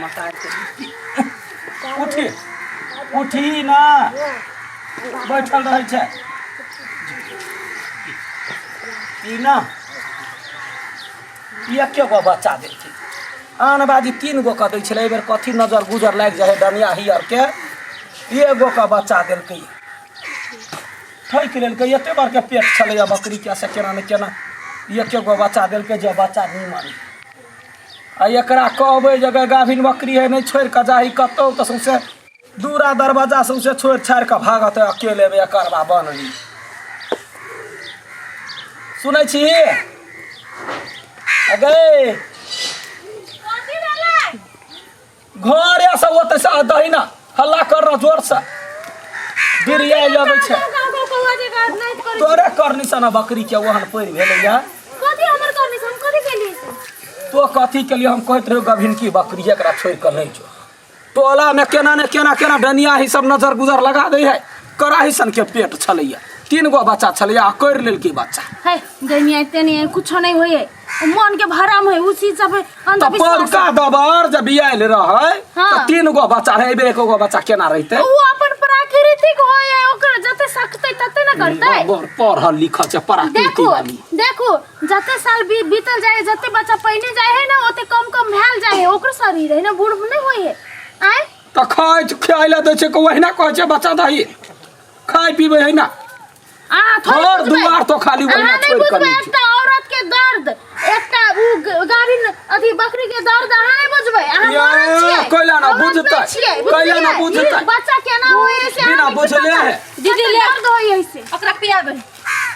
मतार के उठी उठी ना बैठल रहै छै ई ना ई एके गो बच्चा देलकै आन बाजी तीन गो कऽ दै छलै एहि बेर कथी नजर गुजर लागि जाइ हइ डनिया हियरके एगो के बच्चा देलकै ठकि लेलकै एते बड़के पेट छलैए बकरीके से केना ने केना एके गो बच्चा देलकै जे बच्चा नीमन आ एकरा कहबै जे गै गाभिन बकरी है नहि छोड़ि कऽ जाही कतहु तऽ सौँसे दूरा दरवाजा सौँसे छोड़ि छाड़ि कऽ भागत अकेलेमे एकरबा बनली सुनै छी अगे घरे से ओतै से दही ना हल्ला कर रहा जोर से बिरिया लगै छै तोरे करनी से ना बकरी के ओहन पड़ि भेलैया तो कथी के लिए हम कहैत रहियो गभिन की बकरी एकरा छोड़ि कऽ नहि जो टोला में केना ने केना केना डनिया ही सब नजर गुजर लगा दै है कराही सन के पेट छलैया तीन गो बच्चा छलैया आ करि लेलकै बच्चा है डनिया एते नहीं है कुछो नहीं होय है ओ मन के भरम है उ चीज सब तऽ अंधविश्वास पौरका दबर जे बियायल रहै हाँ। तऽ तीन गो बच्चा रहै एहि बेर एको गो बच्चा केना रहितै उ अपन प्राकृतिक होय है ओकर जते सकतै तते न करतै बड़ पढ़ल लिखल छै प्राकृति देखो वाली देखो जते साल बीतल जाए जते बच्चा पहिने जाए है ना ओते कम कम भेल जाए है ओकरो शरीर है ना बूढ़ नहीं होय है आय तऽ खाइ खाइ लए दै छै ओहिना कहै छै बच्चा दही खाइ पीबै है ना अहाँ थोड़े घर बुझबै। दुआर तो खाली अहाँ ओहिना नहि छोड़ि कऽ बुझबै नहि एकटा औरत के दर्द एकटा उ गाभिन अथी बकरी के दर्द अहाँ नहि बुझबै अहाँ या, मरद छियै कैला ना औरत नहि बुझतै, छियै, कैला ना बुझलियै? बुझतै। ई बच्चा केना होय है से बिना अहाँ नहि बुझले पता। है। दीदी ले दर्द होय है से ओकरा पियाबै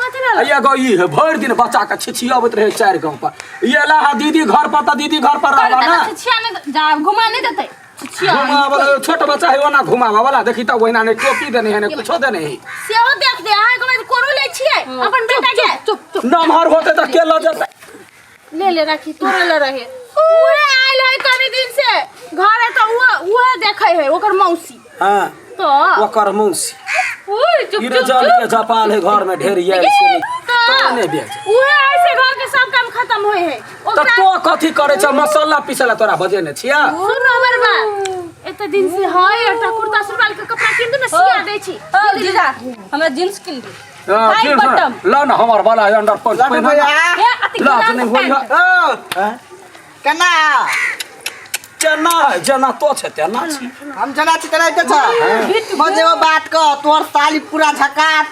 कथी भेल एगो ई है भरि दिन बच्चा के छिछियाबैत रहे चारि गाँव पर ये ला हा दीदी घर पर तऽ दीदी घर पर रहबा ना छिछिया नहि जा घुमा नहि देतै छिछिया घुमाबऽ वाला छोट बच्चा है ओना घुमाबऽ वाला देखी तऽ ओहिना नहि टोपी देने है नहि कुछो देने है सेहो देख दे अहाँ के कोरो लै छियै अपन बेटा के चुप चुप नमहर होते तऽ के लऽ जेतै ले ले राखी तोरे ले रहे उहे आयल है कनी दिन से घर है तऽ उहे उहे देखै है ओकर मौसी हाँ तऽ ओकर मौसी ओए चुप ई रे चुप जल चुप के जपाल है घर में ढेर ये से नहीं तऽ तो नहि बेच उहे ऐसे घर के सब काम खत्म होय है तऽ ओकरा तो कथी करे छ मसाला पीसला तोरा बजेने छिया सुन हमर बात एते दिन से है एकटा कुर्ता सुरवाल के कपड़ा किन दू ने सिया दै छी ओ जीजा हमरा जींस किन दे हाँ, भाई जींस बटम। ला ना हमर वाला अंडर पैंट लड्डू पहिना भैया ना। ए अति लाज गुलाब नहि होई पैंट। ओ केना केना है जेना तो छै तेना छी हम जना छी तेना छ मजे वो बात क तोर साली पूरा झकास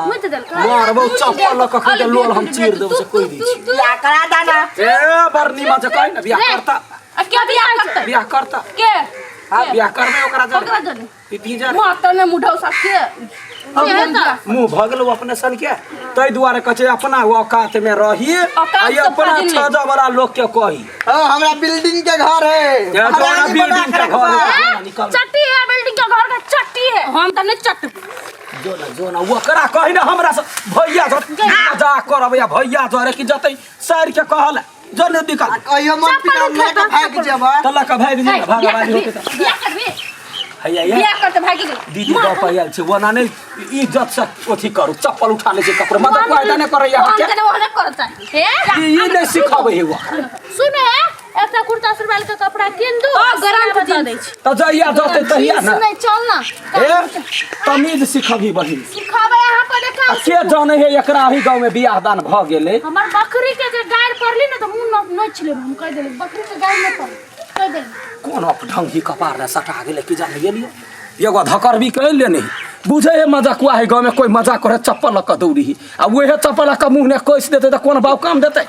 मुइत देलकै मारबौ चप्पल लऽ कऽ के लोल हम चीर देबौ से कोई दी छी बियाह करा दाना ए बड़ नीमन से कहि ने बियाह करता आ के बियाह करतै बियाह करता के हाँ बियाह करबै ओकरा ओकरा जरे जरे पीपी जरे माता ने मुढौ सा के मुँह भऽ गेलौ अपने सन के ताहि दुआरे कहै छै अपना औकात में रही औकात आ से अपना फाजिल नहि। छजऽ वाला लोक के कही ओ हमरा बिल्डिंग के घर है ए, हमरा तोरा आदमी बना बिल्डिंग के के घर रखबा। है निकल चट्टी है बिल्डिंग के घर का चट्टी है हम त नहीं चट जो ना जो ना ओकरा कही ना हमरा से भैया जर मजाक करब या भैया जरे कि जतै सर के कहल जो ने निकल आ कहियो मन चप्पल पिटाउ उठा लेके दो, भागि चप्पल। जेबै तल्ला के भागि जेबै भागा भागी होतै तऽ बियाह करबी हैया या बियाह करते भागि गेल दीदी गप आयल छै ओना नहि इज्जत से अथी करू चप्पल उठा लै छै कपड़ा मदद फायदा नहि करैया हम अहाँके तने ओहने करत हे ई नहि सिखबै हे ओकरा सुन हे एकटा कुर्ता सुरवाल के कपड़ा किन दू ओ, गरम बता जींस। दै छी तऽ जहिया जतै तहिया ने नहीं चल ना ए तमीज सिखबही बहिन सिखाबै अहाँ पहिले आ काम के जाने हे एकरा अही गाँव में बियाह दान भऽ गेलै हमर बकरी के जे गारि पड़ली ने तऽ मुँह नोचि लेब हम कहि देली बकरी के गारि नहि पड़ली कहि देली कोन अपढंगी कपार रे सटा गेलै कि जाने गेलियो एगो धकरबी कहि लेने बुझे हे मजाकुआ है गाँव में कोई मजाक करे चप्पल लऽ कऽ दौड़ी आ उहे चप्पल लऽ कऽ मुँह ने कसि देतै तऽ कोन बाप काम देतै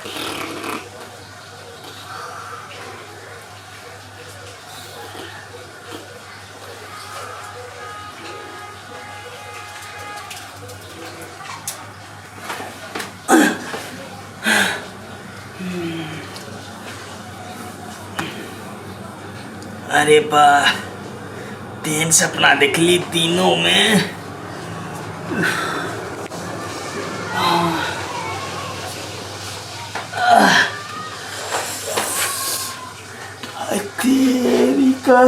अरे बा तीन सपना देखली तीनों में तेरी का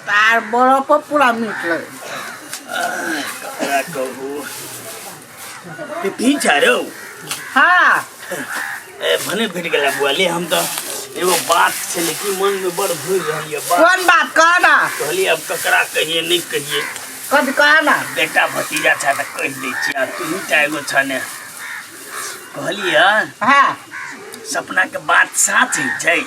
तार बरफ पूरा मीट लगे ककरा कहू ते पी जा रहो हाँ ए भने भेट गेला बुआले हम तो एगो बात छलै कि मन में बड़ घुरि रहल ये बात। कोन बात कह ना। कहलियै आब ककरा कहिए नहि कहिए। कथी कह ना। बेटा भतीजा छै तऽ कहि दै छियै, आ तूही टा एगो छ ने। कहलियै हाँ। सपना के बात साच होइ छै।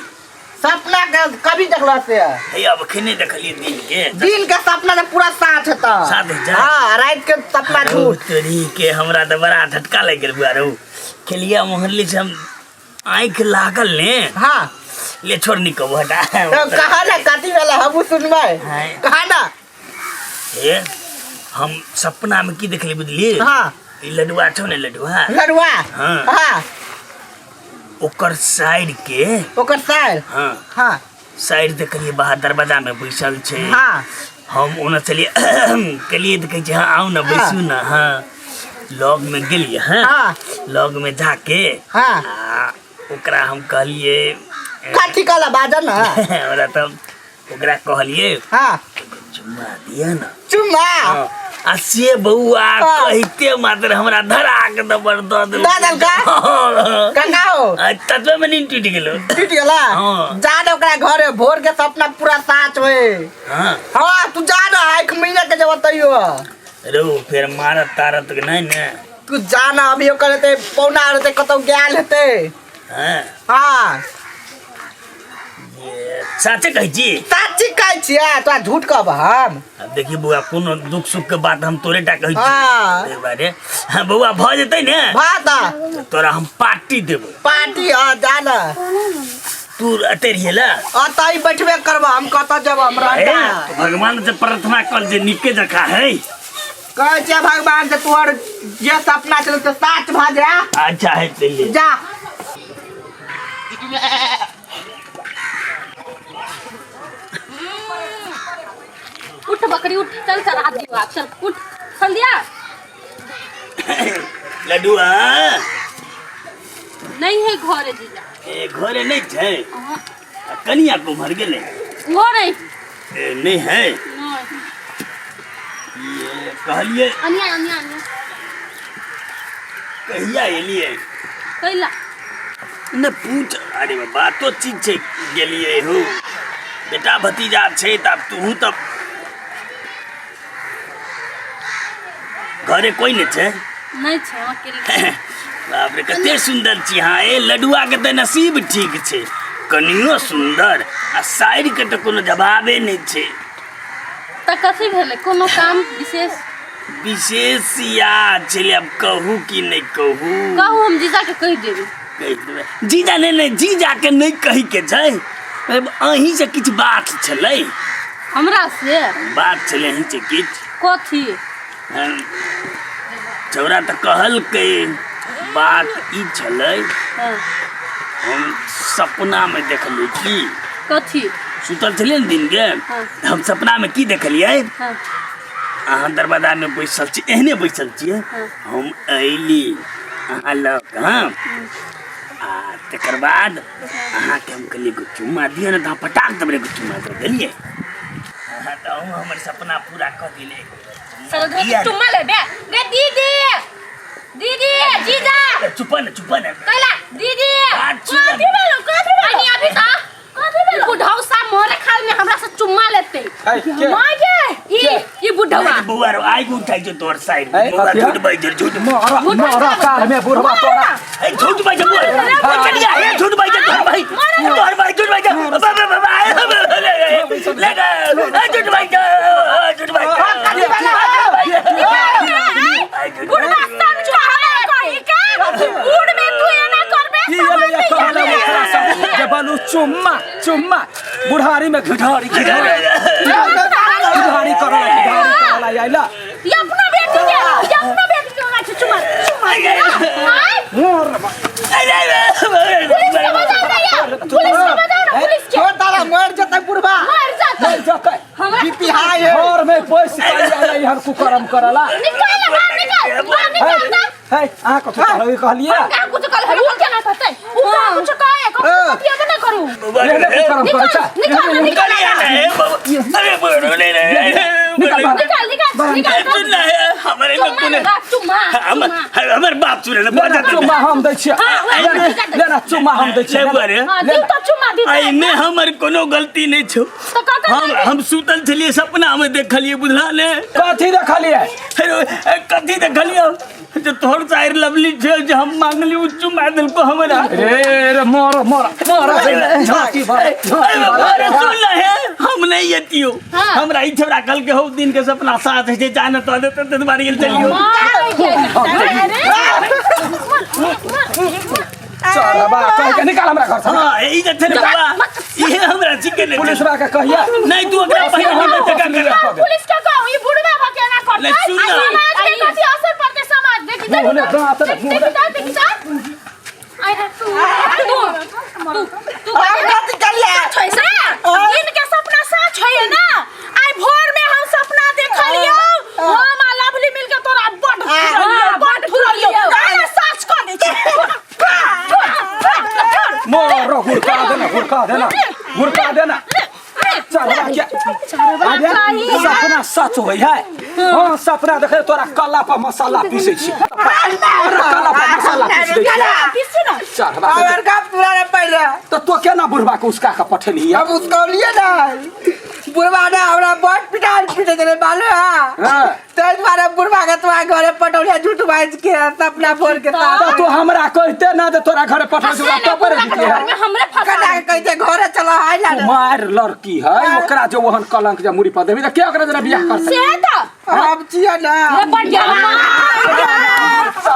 सपना के कभी देखल से? हे अब अखने देखलियै दिन के। दिन के सपना तऽ पूरा साच हेतऽ। साच होइ छै? हाँ, राति के सपना झूठ। तोरी के हमरा तऽ बड़ा झटका लागि गेल बुआ रौ। खेलिया मोहल्ली से हम आँखि लागल ने। हाँ। ले छोड़ नहीं कहबो हटा। तो कहा ना कथी भेलै हमहूँ सुनबै। हाँ। कहा ना। हे हम सपना में की देखली बुझलिए? हाँ। ई लडुआ छौ ने लडुआ। लडुआ? हाँ। हाँ। ओकर साइड के। ओकर साइड? हाँ। हाँ। साइड देखलिए बाहर दरवाजा में बैसल छै। हाँ। हम ओना चलिए केलिए तऽ कहै छै हाँ आउ ना बैसू ना। हाँ लग में गेलिए। हाँ। हाँ। लग में जाके। हाँ। आ ओकरा हम कहलिए कथी कहला बाजऽ ना। हमरा तऽ ओकरा कहलिए हाँ। चुम्मा दिअ ना। चुम्मा? हाँ। आ से बौआ हाँ। कहिते मात्र हमरा धरा के दबर दऽ देलकै। दऽ देलकै? हाँ। काका हो। आ ततबे में नींद टूटि गेलो। टूटि गेला? हाँ। जा ने ओकरा घरे, भोर के सपना पूरा साच होए। हाँ। हाँ, तू जा ना, एक महीना के जब तैयो। रो फेर मारत तारत के नहीं ने। तू जा ना, अभी ओकर हेतै, पौना हेतै, कतौ गेल हेतै। हाँ। हाँ। ये साचे कहै छी? साची कहै छियै, तोरा झूठ कहब हम? अब देखी बौआ, कोनो दुख सुख के बात हम तोरे टा कहै छी। हाँ। एहि बारे। हाँ बौआ, भऽ जेतै ने? भऽ तऽ। तोरा हम पार्टी देबौ। पार्टी? हाँ, जा ना। तू एते रहिए ला? अतऽ ही बैठबे करब, हम कतऽ जेब, हमरा हे, अड्डा। भगवान से प्रार्थना कर जे नीके जकाँ है। कहै छियै भगवान से तोहर जे सपना छल से साच भऽ जा। अच्छा है चलिए। जा। उठ बकरी उठ, चल चल आ दियो चल उठ चल दिया। लड्डुआ नहीं है घरे जीजा। ए घरे नहीं छै? हाँ। आ कनिया कुम्हर गेलै? वो नहीं। ए नहीं है? नहीं। ये कहलिए अनिया अनिया अनिया। कहिया एलिए? कैला न पूछ। अरे बाबा तो चीज छै गेलिए हो, बेटा भतीजा छै तब तू तब घरे कोई नहीं छै? नहीं छै, हम अकेले। बाप रे कते सुंदर छी। हाँ ए लडुआ के तऽ नसीब ठीक छै, कनियो सुंदर आ साइड के तऽ कोनो जवाबे नहीं छै। तऽ कथी भेलै? कोनो काम विशेष? विशेष याद छलै, अब कहू कि नहीं कहू? कहू, हम जीजा के कहि देबै। कहि देबै जीजा? नहीं नहीं, जीजा के नहीं कही के छै, अहीं से किछु बात छलै। हमरा से बात छलै अहीं से किछु। कथी? छौड़ा तऽ कहलकै बात ई छलै। हाँ। हम सपना में देखलहुँ की। कथी? सुतल छलियै ने दिन के। हाँ। हम सपना में की देखलियै? हाँ। अहाँ दरवाजा में बैसल छी, एहने बैसल छियै। हाँ। हम अयली अहाँ लग। हाँ, आ तकर बाद अहाँके हम कहलियै एगो चुम्मा दिअ ने, तऽ अहाँ पटाक देबै एगो चुम्मा दऽ देलियै। हाँ, तऽ अहूँ हमर सपना पूरा कऽ देलियै। चल चुम्मा लेबे गे दीदी, दीदी जीजा। चुप ने, चुप ने। कैला दीदी? बात सुन। कथी भेलो? कथी भेलो? अनी अभी ता कथी भेलो? बुढ़ौसा मोरे खाल में हमरा से चुम्मा लेते। माय गे, ई ई बुढ़वा। बौआ रो आइ उठाइ छौ तोर साइड। ए, बौआ कथी? झूठ बाजि, झूठ। मारा मारा काल में बुढ़वा तोरा। ए झूठ बाजि बौआ, चलिया हे झूठ बाजि तोर भाई, तोर भाई झूठ बाजि। बाबा बाबा ले ले झूठ बाजि, झूठ बाजि। बुढ़वा सब चढ़ले कहि के बूढ़ में तू एना करबे? की एलै कहले ओकरा सब जे बनू चुम्मा चुम्मा, बुढ़ारी में घिढारी घिढारी घिढारी करला, घिढारी करला आइला। ये अपना बेटी के, ये अपना बेटी के ओकरा चुम्मा चुम्मा आय। मोर पुलिस के बजाओ ना यार, पुलिस के बजाओ ना, पुलिस के। छोड़ दादा, मर जेतै बुढ़बा। मर जाता। मर जतै। हमरा बीपी हाई है। घर में पैस आइला हर कुकरम करला। निकाल बाहर, निकाल बाहर, निकाल ना। हे, अहाँ कथी कहलियै? कहलियै कहाँ कुछ कल है? उ केना कहतै? उ कहाँ कुछ कहे? कथी बतियाबे ना करू। एहने कुकरम करै छै। निकाल निकाल। अरे बौआ, नहीं नहीं। निकाल बाहर। निकाल निकाल। सुन ना हे, हमरे में चुम्मा कोने लेगा, चुम्मा, हमर चुम्मा। हमर बाप चुरे ना लेना बजा चुम्मा हम दै छियै। हाँ, वएह लेना, ठीक है। लेना चुम्मा हम दै छियै। ले बरे। हाँ, दी तो चुम्मा दी तो। एहिमे हमर कोनो गलती नहि छौ। तऽ ककर हम हम सुतल छलियै, सपना मे देखलियै, बुझला ने? कथी देखलियै? हेरो, ए, कथी देखलियै जे तोहर साइर लवली छै जे हम मांगली उ चुमा देलको हमरा। रे रे, मर मर मर, झांकी भर झांकी भर। अरे सुन ले हे, हम नहीं एतियो। हाँ। हमरा ई छोरा कल के हो दिन के सपना साथ है जे जाने तो दे तो तुम्हारी गेल चलियो। चल बा कह के निकाल हमरा घर से। हां, ई जे छै ने बाबा, इहे हमरा चिकन नहीं पुलिस बा के कहिया। नहीं, तू ओकरा पहिले हम टका कर। पुलिस के कहू ई बुढ़वा भ के एना करतै? ले, सुन ना। आ समाज के कथी असर पड़तै? समाज देखी मुँह ने दाँत ने, मुँह ने। देखी देखी। आई रे तू तू तू हम कथी कलिए? छै से दिन के सपना सच होइए ना? आइ भोर में हम सपना देखलियौ, हम आ लवली मिल के तोरा बड थुरलियौ, बड थुरलियौ। काहे सच कह दै छै? मोर हुड़का देना, हुड़का देना, हुड़का देना। चल बा के अरे सपना सच होइ है? हाँ, सपना देखे तोरा कल्ला पर मसाला पीसै छी, तोरा कल्ला पर मसाला पीस दै छी। पीसू ना। चल बा। हमर गप पूरा नहीं पड़ रहा। तो तो केना बुढ़बा के उसका के पठेलही? हम उसको लिए ना, बुढ़वा ने हमरा बहुत पिटाई पीटे देले बालो। हां, हाँ। तेज दुआरे बुढ़वा के तुम्हारे घरे पटौलिया झूठ बाज के सपना फोड़ के साथ। तो तू हमरा कहते ना जे तोरा घरे पठा छौ, तो पर दितियै। घर में हमरे फंसा। कटा के कहते घरे चलो आइ ला। कुमार लड़की है, ओकरा जे ओहन कलंक जे मुड़ी पर देबी त के ओकरा जरा बियाह करतै? से तऽ हम छियै ना। रे बढ़ गया।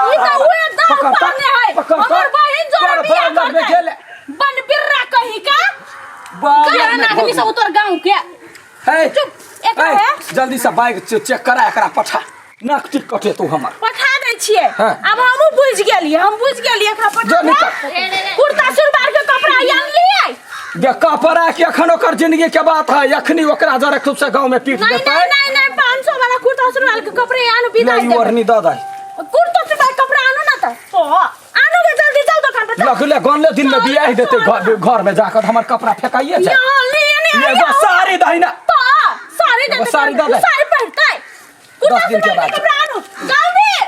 ई तऽ उहे दाम पकड़ त, पाने है। पकड़ त। हमर बहिन जोरे तोर बियाह बाल लगबे करतै। गेले। बन बिर्रा कही का। बाल केहन लगबे आदमी सब तोर गाँव के। हे, चुप, एकरा हे, है। जल्दी से बाइक चेक करा, एकरा पठा, नक टिक कटे तू हमर। पठा दै छियै। हाँ। आब हमहूँ बुझि गेलियै, हम बुझि गेलियै। एकरा पठा जो दे। निकल। कुर्ता सुरबार के कपड़ा आनलियै? गे कपड़ा के एखन ओकर जिंदगी के बात है, एखनी ओकरा जरे खूब से गांव में पीट नहीं। देतै। नहीं नहीं नहीं, 500 वाला कुर्ता सुरवाल के कपड़े आनु, विदाई नहीं, देबै। ओढ़नी दऽ दे। कुर्ता सुरवाल कपड़ा आनु ना तऽ तो आनु गे, जल्दी जाउ दुकान पर जाउ। लगले गनले दिन में बियाह देतै, घर घर में जाकर हमर कपड़ा फेकाइए जाए। यहाँ ले ने। एगो साड़ी दही ना। तो साड़ी दे। एगो साड़ी दऽ दे। साड़ी पहिरतै, कुर्ता 10 दिन के सुरवाल के बाद। कपड़ा।